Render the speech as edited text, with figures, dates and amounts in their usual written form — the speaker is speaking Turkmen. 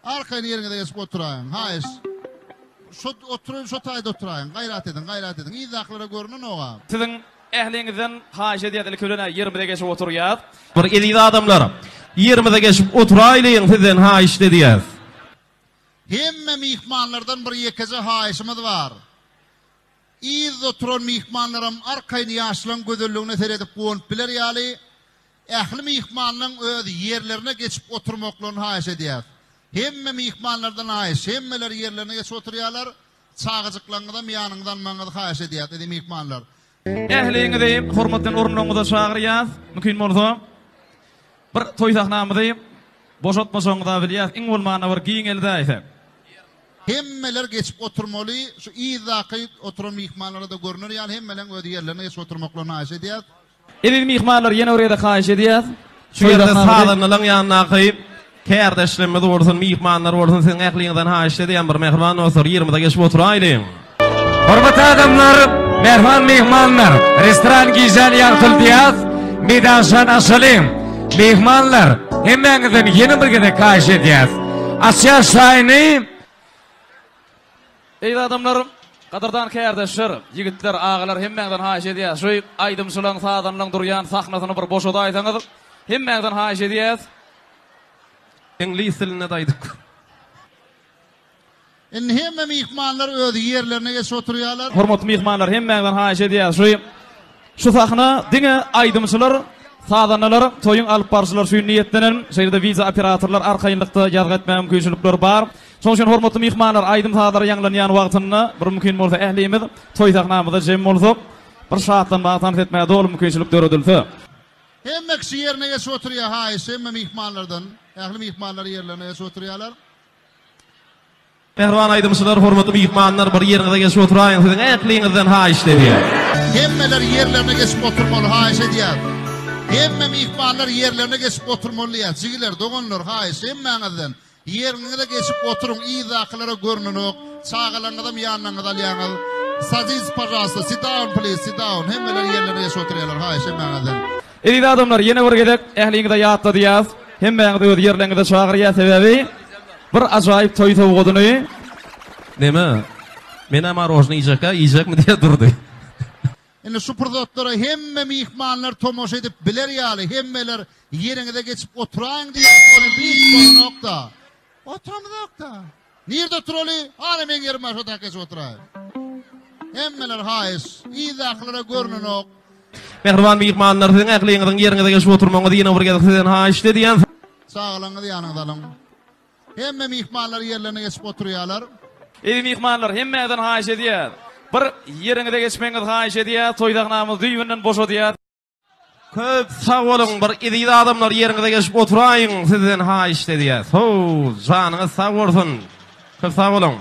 Arkaýyn ýeriňize geçip oturaýyň. Haýyş. Şo oturan şo taýda oturaýyň. Gaýrat ediň, gaýrat ediň. Yzdakylara görnenok-a. Siziň ähliňizden haýyş edýäs ilki bilen-ä ýerimize geçip oturýas. Bir eziz adamlar, ýerimize geçip oturaýlyň sizden haýyşt edýäs. Hemme myhmanlardan bir ýekeje haýyşymyz bar. Yzda oturan myhmanlaram arkaýyn ýaşlaň gözelligine seredip guwanyp biler ýaly, ähli myhmanlaň öz ýerlerine geçip oturmaklaryny haýyş edýäs. Hemme myhmanlardan haýyş, hemmeler ýerlerine geçip oturýarlar, çagajyklaryňyzam ýanyňyza almagyňyzy haýyş edýäs, eziz myhmanlar. Ähliňizi hormat bilen orunlaryňyza çagyrýas. Mümkin bolsa, bir toý sahnamyzy boşatmasaňyz-a bilýäs, iň bolmanda bir giňeldäýsek. Hemmeler geçip oturmaly, şu yzdaky oturan myhmanlara-da görner ýaly hemmeleň öz ýerlerine geçip oturmaklaryny haýyş edýäs. Eziz myhmanlar ýene bir gezek haýyş edýäs. Şu ýerde sazandalaň ýanyndaky kärdeşlerimiz bolsun, myhmanlar bolsun siziň ähliňizden haýyşt edýän bir mähriban dostlar ýerimize geçip oturaýlyň. Hormatly adamlar, mähriban myhmanlar, restoran gijäni ýagtyldýas, meýdançany açalyň. Myhmanlar, hemmäňizden ýene bir gezek haýyş edýäs. Açýas şaýyny. Eziz adamlar, gadyrdan kärdeşler, ýigitler, agalar hemmäňizden haýyş edýäs, şu aýdymçylaň, sazanlaň durýan sahnasyny bir boşadaýsaňyz, hemmäňizden haýyş edýäs. Iňlis dilinde-de aýdyp. Indi hemme myhmanlar öz ýerlerine geçip oturýarlar. Hormatly myhmanlar, hemmäňizden haýyş edýäs, şu şu sahna diňe aýdymçylar, sazandalar, toýuň alyp baryjylary üçin niýetlenen, şeýle-de wideo operatorlar arkaýynlykda ýazgy etmäge mümkinçilikleri bar. Şonuň üçin hormatly myhmanlar, aýdym-sazlar ýaňlanýan wagtynda bir mümkin bolsa ählimiz toý sahnamyzda jem bolsak, bir şatlanmaga, tans etmäge doly mümkinçilik döredilse. Hemme kişi ýerine geçip oturýar, haýyş, hemme myhmanlardan, ähli myhmanlar ýerlerine geçip oturýarlar. Mähriban aýdymçylar, hormatly myhmanlar, bir ýeriňize geçip oturaýyň, siziň ähliňizden haýyşt edýän. Hemmeler ýerlerine geçip oturmaly haýyş edýäs. Hemme myhmanlar ýerlerine geçip oturmaly diýýäs. Jigiler, doganlar, haýyş hemmäňizden ýeriňize geçip oturyň, yzdakylara görnenok, çagalaryňyzam ýanlaryňyza alýaňyz. Sadis pažalsta, sit down please, sit down. Hemmeler ýerlerine geçip oturýarlar, haýyş hemmäňizden. Eziz adamlar ýene bir gezek ähliňize ýatladýas, hemmäňizi öz ýerleňize çagyrýas sebäbi bir ajaýyp toý sowgadyny Neme? Menä marožny iýjekkä, iýjekmi diýä durdy. Indi şu pursatlara hemme myhmanlar tomaşa edip biler ýaly hemmeler ýeriňize geçip oturaýyň diýýäs ony hiç bolanokda. Oturamyzokda. Nirde oturaly? Hany meň ýerim bar şo tak geçip oturaý. Hemmeler haýyş. Yzdakylara görnenok. Mähriban myhmanlar siziň ähliňiziň ýeriňize geçip oturmagyňyzy ýene bir gezek sizden haýyşt edýän. Çagalaryňyzy ýanyňyza alyň. Hemme myhmanlar ýerlerine geçip oturýarlar. Eziz myhmanlar hemmäňizden haýyş edýäs. Bir ýeriňize geçmegiňizi haýyş edýäs. Toý sahnamyzy düýbünden boşadýas. Köp sag boluň bir eziz adamlar ýeriňize geçip oturaýyň sizden haýyşt edýäs how janyňyz sag bolsun köp sag boluň.